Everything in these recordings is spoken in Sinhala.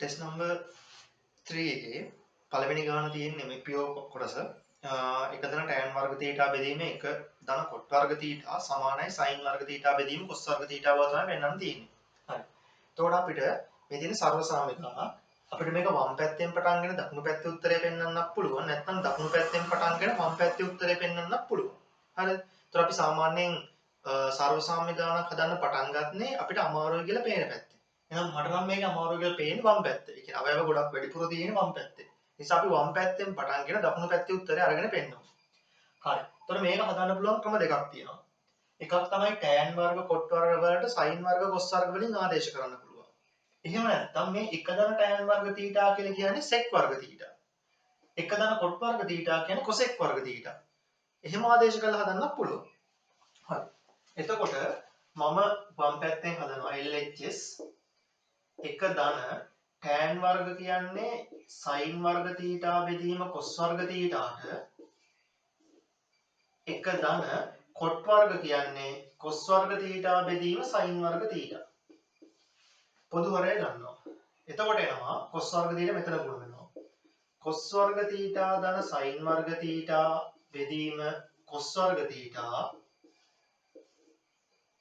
ටෙස්ට් නම්බර් 3 එකේ පළවෙනි ගාන තියෙන්නේ මේ පියෝ කොටස. එක ධන tan වර්ග තීටා බෙදීම එක ධන cot වර්ග තීටා සමානයි sin වර්ග තීටා බෙදීම cos වර්ග තීටා බව තමයි පෙන්වන්න තියෙන්නේ. හරි. එතකොට අපිට මේ තියෙන සර්වසාම්‍ය ගානක් අපිට මේක වම් පැත්තෙන් පටන්ගෙන දකුණු පැත්තේ උත්තරය පෙන්වන්නත් පුළුවන්. නැත්නම් දකුණු පැත්තෙන් පටන්ගෙන වම් පැත්තේ උත්තරය පෙන්වන්නත් පුළුවන්. හරිද? එතකොට අපි සාමාන්‍යයෙන් සර්වසාම්‍ය ගානක් හදන්න පටන් ගන්නේ අපිට අමාරුයි කියලා පේන පැත්තේ. එහෙනම් මට නම් මේක අමාරුයි කියලා පේන්නේ වම් පැත්තේ. ඒ කියන්නේ අවයව ගොඩක් වැඩිපුර තියෙන්නේ වම් පැත්තේ. නිසා අපි වම් පැත්තෙන් පටන්ගෙන දකුණු පැත්තේ උත්තරය අරගෙන පෙන්නනවා. හරි. එතකොට මේක හදන්න පුළුවන් ක්‍රම දෙකක් තියෙනවා. එකක් තමයි tan වර්ග cot වර්ග වලට sin වර්ග cos වර්ග වලින් ආදේශ කරන්න පුළුවන්. එහෙම නැත්නම් මේ එක ධන tan වර්ග තීටා කියලා කියන්නේ sec වර්ග තීටා. එක ධන cot වර්ග තීටා කියන්නේ cosec වර්ග තීටා. එහෙම ආදේශ කරලා හදන්නත් පුළුවන්. හරි. එතකොට මම වම් පැත්තෙන් හදනවා LHS එක ධන tan වර්ග කියන්නේ sin වර්ග තීටා බෙදීම cos වර්ග තීටාට එක ධන cot වර්ග කියන්නේ cos වර්ග තීටා බෙදීම sin වර්ග තීටා. පොදු හරය ගන්නවා. එතකොට එනවා cos වර්ග තීටා මෙතන ගුණ වෙනවා. cos වර්ග තීටා ධන sin වර්ග තීටා බෙදීම cos වර්ග තීටා.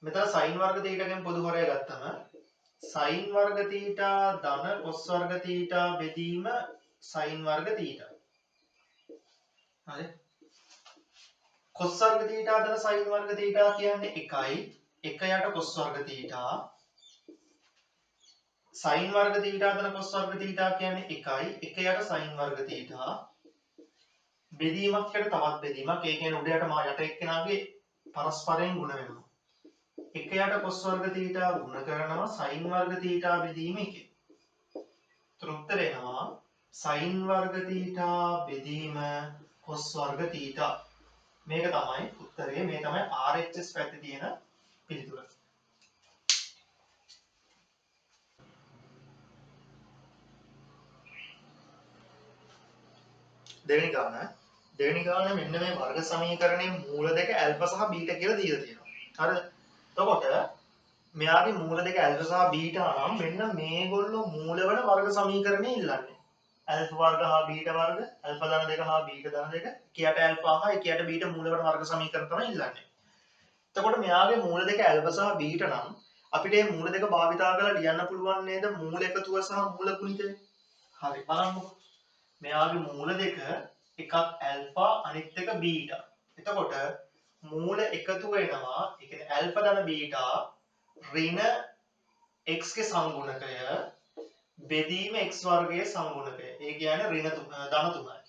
මෙතන sin වර්ග තීටාගෙන් පොදු හරය ගත්තම sin වර්ග තීටා ධන cos වර්ග තීටා බෙදීම sin වර්ග තීටා. හරි. cos වර්ග තීටා ධන sin වර්ග තීටා කියන්නේ 1යි. 1 යට cos වර්ග තීටා. sin වර්ග තීටා ධන cos වර්ග තීටා කියන්නේ 1යි. 1 යට sin වර්ග තීටා. බෙදීමක් යට තවත් බෙදීමක්. ඒ කියන්නේ උඩ යට මා යට එක්කෙනාගේ පරස්පරයෙන් ගුණ වෙනවා. 1 යට cos වර්ග තීටා ගුණ කරනවා sin වර්ග තීටා බෙදීම 1. ඒතර උත්තරේ එනවා sin වර්ග තීටා බෙදීම cos වර්ග තීටා. මේක තමයි උත්තරේ. මේ තමයි RHS පැත්තේ තියෙන පිළිතුර. දෙවෙනි ගාන. දෙවෙනි ගාන මෙන්න මේ වර්ග සමීකරණයේ මූල දෙක ඇල්ෆා සහ බීටා කියලා දීලා තියෙනවා. හරිද? එතකොට මෙයාගේ මූල දෙක ඇල්ෆා සහ බීටා නම් මෙන්න මේගොල්ලෝ මූල වන වර්ග සමීකරණය ඉල්ලන්නේ. ඇල්ෆා වර්ග හා බීටා වර්ග, ඇල්ෆා ධන දෙක හා බීටා ධන දෙක, එක යට ඇල්ෆා හා එක යට බීටා මූල වන වර්ග සමීකරණ තමයි ඉල්ලන්නේ. එතකොට මෙයාගේ මූල දෙක ඇල්ෆා සහ බීටා නම් අපිට මේ මූල දෙක භාවිතා කරලා ලියන්න පුළුවන් නේද මූල එකතුව සහ මූල ගුණිතය? හරි බලන්නකෝ. මෙයාගේ මූල දෙක එකක් ඇල්ෆා අනිත් එක බීටා. එතකොට මූල එකතු වෙනවා, ඒ කියන්නේ ඇල්ෆා ධන බීටා ඍණ x ගේ සංගුණකය බෙදීම x වර්ගයේ සංගුණකය. ඒ කියන්නේ ඍණ ධන 3යි.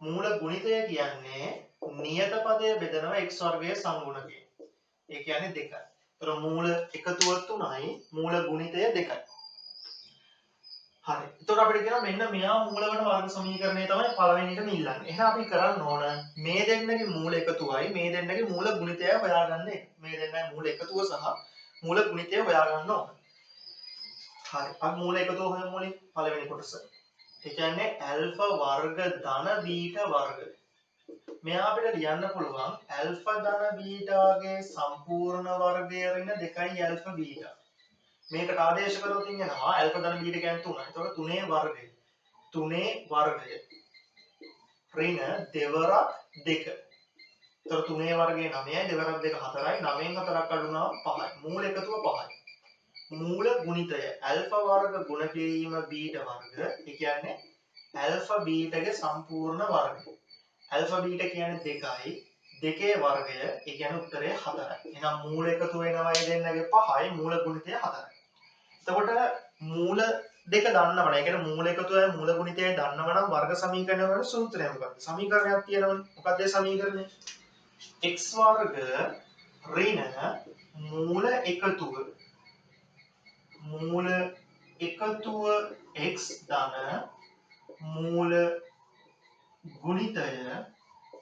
මූල ගුණිතය කියන්නේ නියත පදය බෙදනවා x වර්ගයේ සංගුණකය. ඒ කියන්නේ 2යි. ඒතර මූල එකතුව 3යි, මූල ගුණිතය 2යි. හරි. එතකොට අපිට කියනවා මෙන්න මෙයා මූල වන වර්ග සමීකරණය තමයි පළවෙනිටම ඉල්ලන්නේ. එහෙනම් අපි කරන්න ඕන මේ දෙන්නගේ මූල එකතුවයි මේ දෙන්නගේ මූල ගුණිතයයි හොයාගන්න එක. මේ දෙන්නගේ මූල එකතුව සහ මූල ගුණිතය හොයාගන්න ඕන. හරි. අපි මූල එකතුව හොයමු මුලින් පළවෙනි කොටස. ඒ කියන්නේ ඇල්ෆා වර්ග ධන බීටා වර්ග. මෙයා අපිට ලියන්න පුළුවන් ඇල්ෆා ධන බීටාගේ සම්පූර්ණ වර්ගය ඍණ 2 ඇල්ෆා බීටා. මේකට ආදේශ කරොත් එනවා ඇල්ෆා ධන බීටා කියන්නේ 3. එතකොට 3 වර්ගය. 3 වර්ගය ඍණ දෙවරක් 2. එතකොට 3 වර්ගය 9යි, දෙවරක් 2 4යි, 9න් 4ක් අඩු වුණාම 5යි. මූල එකතුව 5යි. මූල ගුණිතය ඇල්ෆා වර්ග ගුණ කිරීම බීටා වර්ග. ඒ කියන්නේ ඇල්ෆා බීටාගේ සම්පූර්ණ වර්ගය. ඇල්ෆා බීටා කියන්නේ 2යි. 2 වර්ගය, ඒ කියන්නේ උත්තරය 4යි. එහෙනම් මූල එකතු වෙනවා මේ දෙන්නගේ 5යි, මූල ගුණිතය 4යි. එතකොට මූල දෙක දන්නවනම්, ඒ කියන්නේ මූල එකතුවයි මූල ගුණිතයයි දන්නවනම් වර්ග සමීකරණය වල සූත්‍රය මොකක්ද? සමීකරණයක් තියෙනවනේ. මොකක්ද ඒ සමීකරණය? x වර්ග ඍණ මූල එකතුව මූල එකතුව x ධන මූල ගුණිතය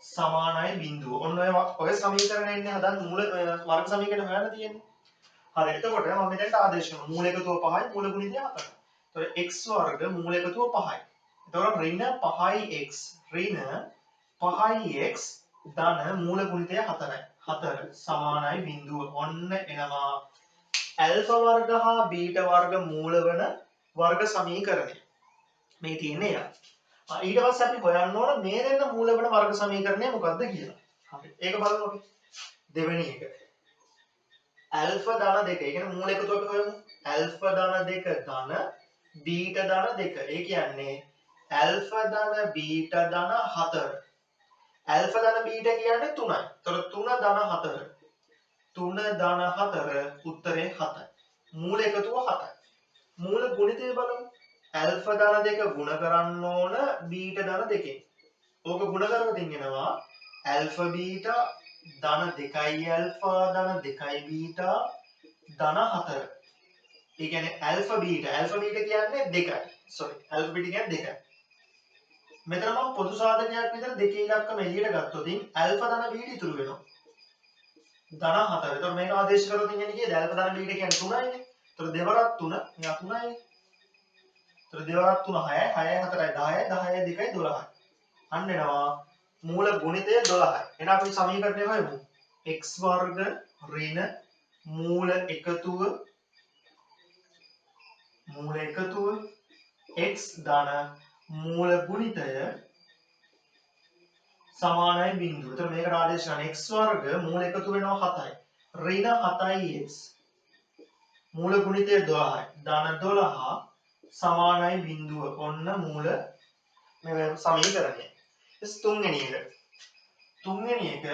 සමානයි බිඳුව. ඔන්න ඔය සමීකරණය ඉන්නේ හදන්න මූල වර්ග සමීකරණය හොයන්න තියෙන්නේ. හරි. එතකොට මම මෙතනට ආදේශ කරනවා. මූල එකතුව 5යි මූල ගුණිතය 4යි. එතකොට x වර්ග මූල එකතුව 5යි. එතකොට ඍණ 5x ඍණ 5x ධන මූල ගුණිතය 4යි. 4 සමානයි බිඳුව. ඔන්න එනවා ඇල්ෆා වර්ග හා බීටා වර්ග මූල වන වර්ග සමීකරණය. මේ තියෙන්නේ එයා. ඊට පස්සේ අපි හොයන්න ඕන මේ දෙන්න මූල වන වර්ග සමීකරණය මොකද්ද කියලා. හරි. ඒක බලමු අපි. දෙවෙනි එක. ඇල්ෆා ධන 2. ඒ කියන්නේ මූල එකතුව අපි හොයමු. ඇල්ෆා ධන 2 ධන බීටා ධන 2. ඒ කියන්නේ ඇල්ෆා ධන බීටා ධන 4. ඇල්ෆා ධන බීටා කියන්නේ 3යි. එතකොට 3 ධන 4. 3 ධන 4 උත්තරේ 7යි. මූල එකතුව 7යි. මූල ගුණිතය බලමු. ඇල්ෆා ධන 2 ගුණ කරන්න ඕන බීටා ධන 2. ඕක ගුණ කරලා එනවා ඇල්ෆා බීටා ධන 2යි ඇල්ෆා ධන 2යි බීටා ධන 4. ඒ කියන්නේ ඇල්ෆා බීටා, ඇල්ෆා බීටා කියන්නේ 2යි. සෝරි, ඇල්ෆා බීටා කියන්නේ 2යි. මෙතන මම පොදු සාධකයක් විතර දෙකේ ඉලක්කම එළියට ගත්තොත් ඇල්ෆා ධන බීටා ඉතුරු වෙනවා. ධන 4. එතකොට මේක ආදේශ කරොත් ඉන්නේ කීයද? ඇල්ෆා ධන බීටා කියන්නේ 3යිනේ. එතකොට දෙවරක් 3, මෙයා 3යිනේ. එතකොට දෙවරක් 3 6යි, 6යි 4යි 10යි, 10යි 2යි 12යි. අන්න එනවා මූල ගුණිතය 12යි. එහෙනම් අපි සමීකරණය හොයමු. x වර්ග ඍණ මූල එකතුව x ධන මූල ගුණිතය සමානයි බිංදුව. එතකොට මේකට ආදේශ කරන x වර්ග මූල එකතු වෙනවා 7යි. ඍණ 7යි x මූල ගුණිතය 12යි. ධන 12 සමානයි බිංදුව. ඔන්න මූල මේ සමීකරණය. තුන්වෙනි එක. තුන්වෙනි එක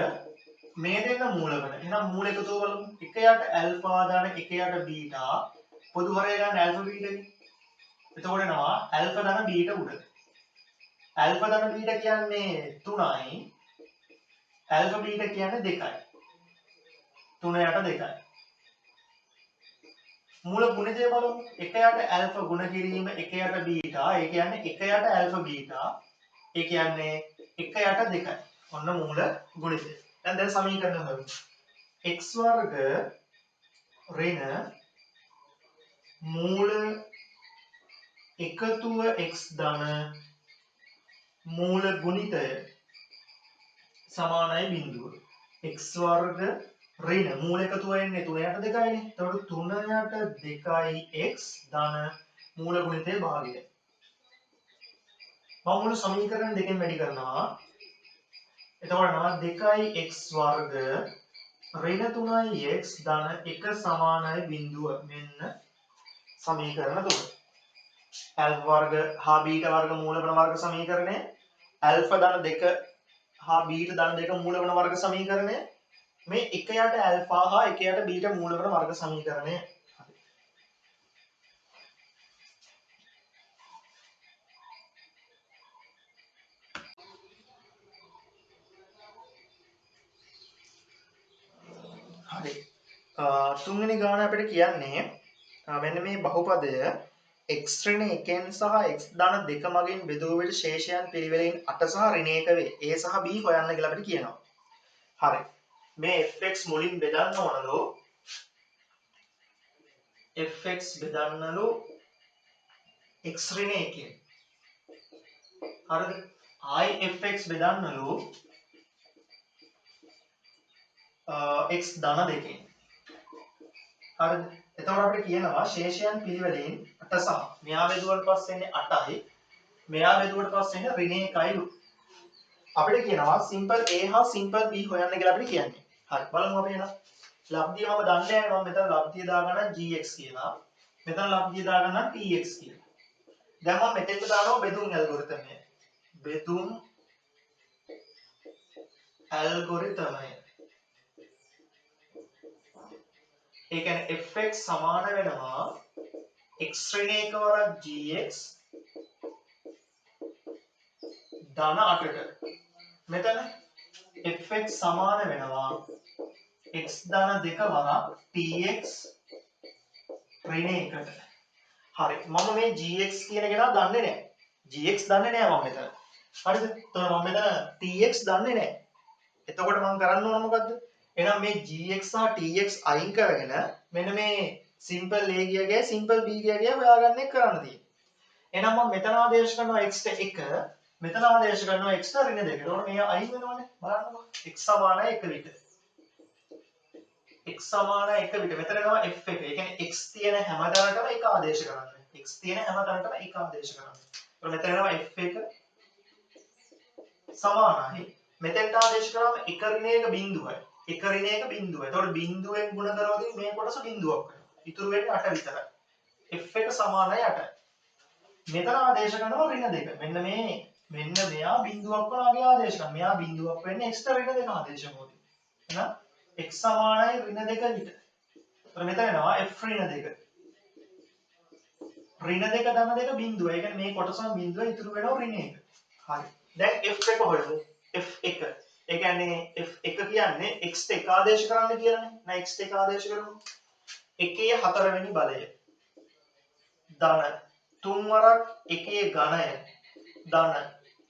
මේ දෙන්න මූල වෙන. එහෙනම් මූල එකතුව බලමු. එක යට ඇල්ෆා ධන එක යට බීටා පොදු හරය ගන්න ඇල්ෆා බීටා නේ. එතකොට එනවා ඇල්ෆා ධන බීටා උඩ. ඇල්ෆා ධන බීටා කියන්නේ 3යි. ඇල්ෆා බීටා කියන්නේ 2යි. 3 යට 2යි. මූල ගුණිතය බලමු. එක යට ඇල්ෆා ගුණ කිරීම එක යට බීටා. ඒ කියන්නේ එක යට ඇල්ෆා බීටා. ඒ කියන්නේ එක යට 2යි. ඔන්න මූල ගුණිතය. දැන් සමීකරණ හොයමු. x වර්ග ඍණ මූල එකතුව x ධන මූල ගුණිතය සමානයි බිංදුව. x වර්ග ඍණ මූල එකතුව එන්නේ 3 යට 2යිනේ. එතකොට 3 යට 2යි x ධන මූල ගුණිතය භාගය. මම මුළු සමීකරණ දෙකෙන් වැඩි කරනවා. එතකොට එනවා 2යි x වර්ග ඍණ 3යි x ධන 1 සමානයි බිංදුව. මෙන්න සමීකරණ තුන. ඇල්ෆා වර්ග හා බීටා වර්ග මූල වන වර්ග සමීකරණය, ඇල්ෆා ධන 2 හා බීටා ධන 2 මූල වන වර්ග සමීකරණය, මේ එක යට ඇල්ෆා හා එක යට බීටා මූල වන වර්ග සමීකරණය. හරි. තුන්වෙනි ගාන අපිට කියන්නේ මෙන්න මේ බහුපදය x ඍණ 1 සහ x ධන 2 මගින් බෙදූ විට ශේෂයන් පිළිවෙලින් 8 සහ ඍණ 1 වේ. a සහ b හොයන්න කියලා අපිට කියනවා. හරි. මේ fx මුලින් බෙදන්න ඕනලු. fx බෙදන්නලු x ඍණ 1. හරිද? ආයි fx බෙදන්නලු x ධන 2. හරිද? එතකොට අපිට කියනවා ශේෂයන් පිළිවෙලින් 8 සහ මෙයා බෙදුවට පස්සේ එන්නේ 8යි, මෙයා බෙදුවට පස්සේ එන්නේ ඍණ 1යිලු. අපිට කියනවා සිම්පල් a හා සිම්පල් b හොයන්න කියලා අපිට කියන්නේ. හරි බලමු අපි එහෙනම්. ලබ්ධිය මම දන්නේ නැහැ. මම මෙතන ලබ්ධිය දාගන්නම් gx කියලා. මෙතන ලබ්ධිය දාගන්නම් tx කියලා. දැන් මම මෙතෙන්ට දානවා බෙදුම් ඇල්ගොරිතමය. බෙදුම් ඇල්ගොරිතමය. ඒ කියන්නේ fx සමාන වෙනවා x ඍණ 1 වරක් gx ධන 8ට. මෙතන fx සමාන වෙනවා x ධන 2 වරක් tx ඍණ 1ට. හරි, මම මේ gx කියන කෙනා දන්නේ නැහැ. gx දන්නේ නැහැ මම මෙතන. හරිද? එතකොට මම මෙතන tx දන්නේ නැහැ. එතකොට මම කරන්න ඕන මොකද්ද? එහෙනම් මේ gx සහ tx අයින් කරගෙන මෙන්න මේ සිම්පල් a ගියගේ සිම්පල් b ගියගේ හොයාගන්න එක කරන්න තියෙන්නේ. එහෙනම් මම මෙතන ආදේශ කරනවා x ට 1, මෙතන ආදේශ කරනවා x ට ඍණ 2. එතකොට මේ අයින් වෙනවනේ. බලන්නකෝ. x සමානයි 1 විට. x සමානයි 1 විට මෙතන එනවා f එක. ඒ කියන්නේ x තියෙන හැම තැනටම එක ආදේශ කරන්න. x තියෙන හැම තැනටම එක ආදේශ කරන්න. එතකොට මෙතන එනවා f එක සමානයි. මෙතෙන්ට ආදේශ කරාම 1 ඍණ 1 බිඳුවයි. 1 ඍණ 1 බිඳුවයි. එතකොට බිඳුවෙන් ගුණ කරොත් මේ කොටස බිඳුවක් වෙනවා. ඉතුරු වෙන්නේ 8 විතරයි. f එක සමානයි 8යි. මෙතන ආදේශ කරනවා ඍණ 2. මෙන්න මේ මෙන්න මෙයා බිඳුවක් වන අගේ ආදේශ කරනවා. මෙයා බිඳුවක් වෙන්නේ x ට ඍණ 2 ආදේශ මොහොතේ. එහෙනම් x සමානයි ඍණ 2 විට. එතකොට මෙතන එනවා f ඍණ 2. ඍණ 2 ධන 2 බිඳුව. ඒ කියන්නේ මේ කොටසම බිඳුව ඉතුරු වෙනවා ඍණ 1. හරි. දැන් f එක හොයමු. f1. ඒ කියන්නේ f1 කියන්නේ x ට 1 ආදේශ කරන්න කියලානේ. නෑ x ට 1 ආදේශ කරමු. 1 හතරවෙනි බලය ධන 3 වරක් 1 ඝනය ධන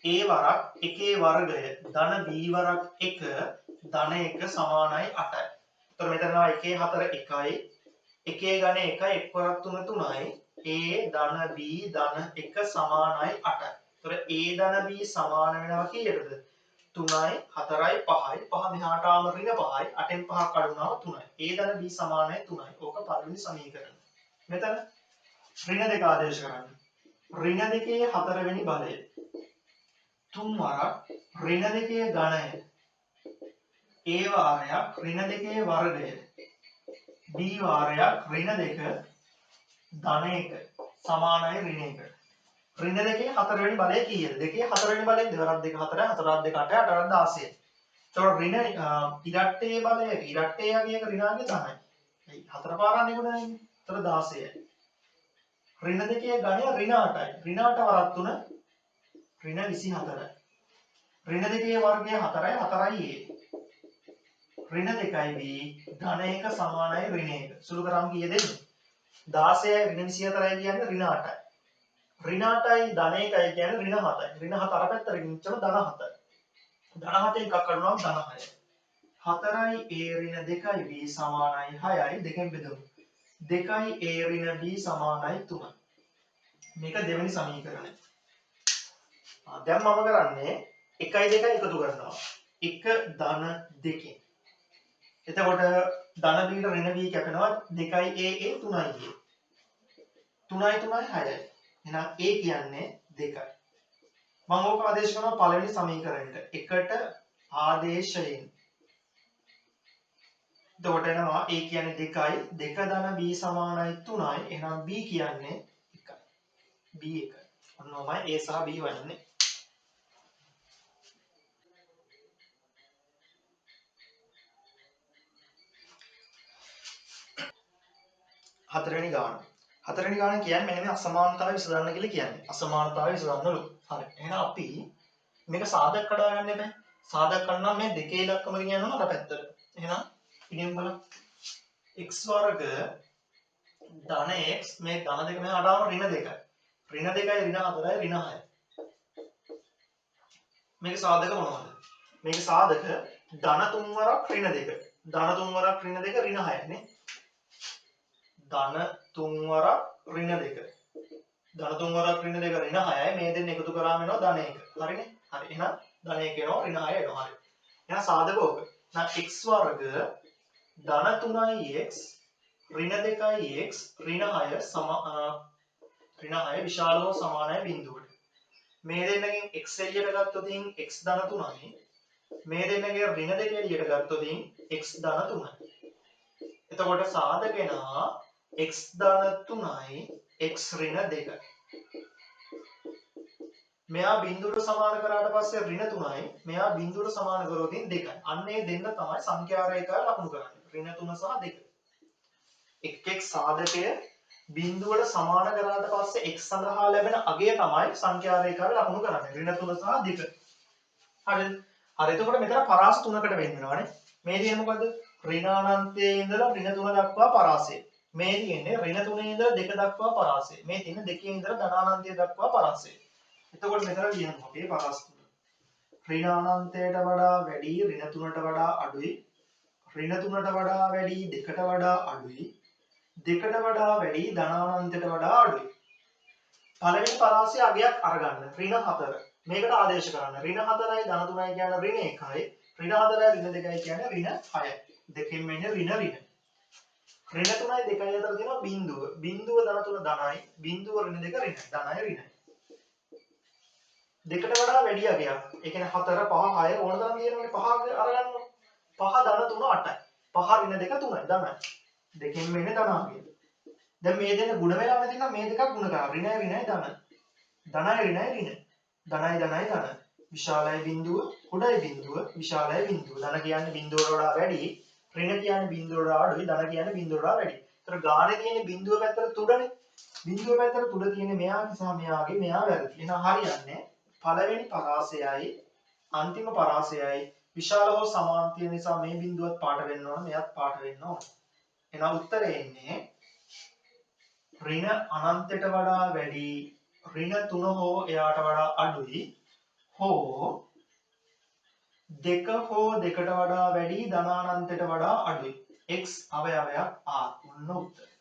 a වරක් 1 වර්ගය ධන b වරක් 1 ධන 1 සමානයි 8යි. එතකොට මෙතන එනවා 1 4 1යි 1 ඝන 1 1 වරක් 3 3යි a ධන b ධන 1 සමානයි 8යි. එතකොට a ධන b සමාන වෙනවා කීයටද? 3යි 4යි 5යි 5 මෙහාට ආවම ඍණ 5යි 8න් 5ක් අඩු වුණාම 3යි. a ධන b සමානයි 3යි. ඕක පළවෙනි සමීකරණය. මෙතන ඍණ 2 ආදේශ කරන්න. ඍණ 2 හතරවෙනි බලය 3 වරක් ඍණ 2 ඝනය a වාරයක් ඍණ 2 වර්ගය b වාරයක් ඍණ 2 ධන 1 සමානයි ඍණ 1. ඍණ 2 හතරවෙනි බලය කීයද? 2 හතරවෙනි බලය 2 වරක් 2 4 4 වරක් 2 8 8 වරක් 16. එතකොට ඍණ ඉරට්ටේ බලය ඉරට්ටේ අගයක ඍණාගේ ධනයි. ඒ හතර පාරක් නේ ගුණ වෙන්නේ. එතකොට 16යි. ඍණ 2 ඝනය ඍණ 8යි. ඍණ 8 වරක් 3 ඍණ 24යි. ඍණ 2 වර්ගය 4යි 4යි a. ඍණ 2යි b ධන 1 සමානයි ඍණ 1. සුළු කරාම කීයද එන්නේ? 16යි ඍණ 24යි කියන්නේ ඍණ 8යි. ඍණ 8යි ධන 1යි කියන්නේ ඍණ 7යි. ඍණ 7 අර පැත්තට ගෙනිච්චම ධන 7යි. ධන 7 එකක් අඩු වුණාම ධන 6යි. 4යි a ඍණ 2යි b සමානයි 6යි. දෙකෙන් බෙදමු. 2යි a ඍණ b සමානයි 3යි. මේක දෙවෙනි සමීකරණය. දැන් මම කරන්නේ 1යි 2යි එකතු කරනවා. 1 ධන 2. එතකොට ධන b ට ඍණ b කැපෙනවා. 2යි a a 3යි a. 3යි 3යි 6යි. එහෙනම් a කියන්නේ 2යි. මම ඕක ආදේශ කරනවා පළවෙනි සමීකරණයට. 1ට ආදේශයෙන්. එතකොට එනවා a කියන්නේ 2යි 2 ධන b සමානයි 3යි. එහෙනම් b කියන්නේ 1යි. b 1යි. ඔන්න ඔහොමයි a සහ b හොයන්නේ. හතරවෙනි ගාන. හතරවෙනි ගාන කියන්නේ මෙන්න මේ අසමානතාවය විසඳන්න කියලා කියන්නේ. අසමානතාවය විසඳන්නලු. හරි. එහෙනම් අපි මේක සාධක කඩා ගන්න එපා. සාධක කඩනවා මේ දෙකේ ඉලක්කම ගෙනියන්න ඕන අර පැත්තට. එහෙනම් ඉතින් බලන්න. x වර්ග ධන x මේ ධන දෙක මෙහාට ආවම ඍණ 2යි. ඍණ 2යි ඍණ 4යි ඍණ 6යි. මේක සාධක මොනවද? මේක සාධක ධන 3 වරක් ඍණ 2. ධන 3 වරක් ඍණ 2 ඍණ 6යි නේ. ධන 3 වරක් ඍණ 2. ධන 3 වරක් ඍණ 2 ඍණ 6යි. මේ දෙන්න එකතු කරාම එනවා ධන 1. හරිනේ? හරි. එහෙනම් ධන 1 එනවා ඍණ 6 එනවා. හරි. එහෙනම් සාධක ඕක. එහෙනම් x වර්ග ධන 3යි x ඍණ 2යි x ඍණ 6 සම ඍණ 6 විශාල හෝ සමානයි බිඳුවට. මේ දෙන්නගෙන් x එළියට ගත්තොත් x ධන 3යි. මේ දෙන්නගේ ඍණ 2 එළියට ගත්තොත් x ධන 3යි. එතකොට සාධක එනවා x ධන 3යි x ඍණ 2යි. මෙයා බිඳුවට සමාන කරාට පස්සේ ඍණ 3යි. මෙයා බිඳුවට සමාන කරොත් 2යි. අන්න ඒ දෙන්න තමයි සංඛ්‍යා රේඛාව ලකුණු කරන්නේ. ඍණ 3 සහ 2. එක් එක් සාධකය බිඳුවට සමාන කරාට පස්සේ x සඳහා ලැබෙන අගය තමයි සංඛ්‍යා රේඛාවේ ලකුණු කරන්නේ. ඍණ 3 සහ 2. හරිද? හරි. එතකොට මෙතන පරාස තුනකට වෙන් වෙනවානේ. මේ තියෙන්නේ මොකද්ද? ඍණ අනන්තයේ ඉඳලා ඍණ 3 දක්වා පරාසය. මේ තියෙන්නේ ඍණ 3 ඉඳලා 2 දක්වා පරාසය. මේ තියෙන්නේ 2 ඉඳලා ධන අනන්තය දක්වා පරාසය. එතකොට මෙතන ලියමු අපේ පරාස තුන. ඍණ අනන්තයට වඩා වැඩි ඍණ 3ට වඩා අඩුයි. ඍණ 3ට වඩා වැඩි 2ට වඩා අඩුයි. 2ට වඩා වැඩි ධන අනන්තයට වඩා අඩුයි. පළවෙනි පරාසය අගයක් අරගන්න. ඍණ 4. මේකට ආදේශ කරන්න. ඍණ 4යි ධන 3යි කියන්නේ ඍණ 1යි. ඍණ 4යි ඍණ 2යි කියන්නේ ඍණ 6යි. දෙකෙන් වෙන්නේ ඍණ ඍණ. ඍණ 3යි 2යි අතර තියෙනවා බිංදුව. බිංදුව ධන 3 ධනයි, බිංදුව ඍණ 2 ඍණයි, ධනයි ඍණයි. දෙකට වඩා වැඩි අගයක්. ඒ කියන්නේ 4 5 6 ඕන තරම් තියෙනවනේ. 5 අරගන්න. 5 ධන 3 8යි. 5 ඍණ 2 3යි ධනයි. දෙකෙන් වෙන්නේ ධන අගය. දැන් මේ දෙන්න ගුණ වෙලා නැතිනම් මේ දෙකක් ගුණ කරා. ඍණයි ඍණයි ධන. ධනයි ඍණයි ඍණ. ධනයි ධනයි ධන. විශාලයි බිංදුව, කුඩයි බිංදුව, විශාලයි බිංදුව. ධන කියන්නේ බිංදුවට වඩා වැඩි, ඍණ කියන්නේ බිංදුවට වඩා අඩුයි, ධන කියන්නේ බිංදුවට වඩා වැඩි. ඒතර ගානේ තියෙන බිංදුව පැත්තට තුඩනේ. බිංදුව පැත්තට තුඩ තියෙන්නේ මෙයාගේ සහ මෙයාගේ, මෙයා වැරදි. එහෙනම් හරියන්නේ පළවෙනි පරාසයයි අන්තිම පරාසයයි විශාල හෝ සමාන තියෙන නිසා මේ බිංදුවත් පාට වෙන්න ඕන, මෙයත් පාට වෙන්න ඕන. එහෙනම් උත්තරේ එන්නේ ඍණ අනන්තයට වඩා වැඩි, ඍණ 3 හෝ එයාට වඩා අඩුයි හෝ 2 හෝ 2ට වඩා වැඩි, ධන අනන්තයට වඩා අඩුයි. x අවයවයක් r. ඔන්න උත්තරේ.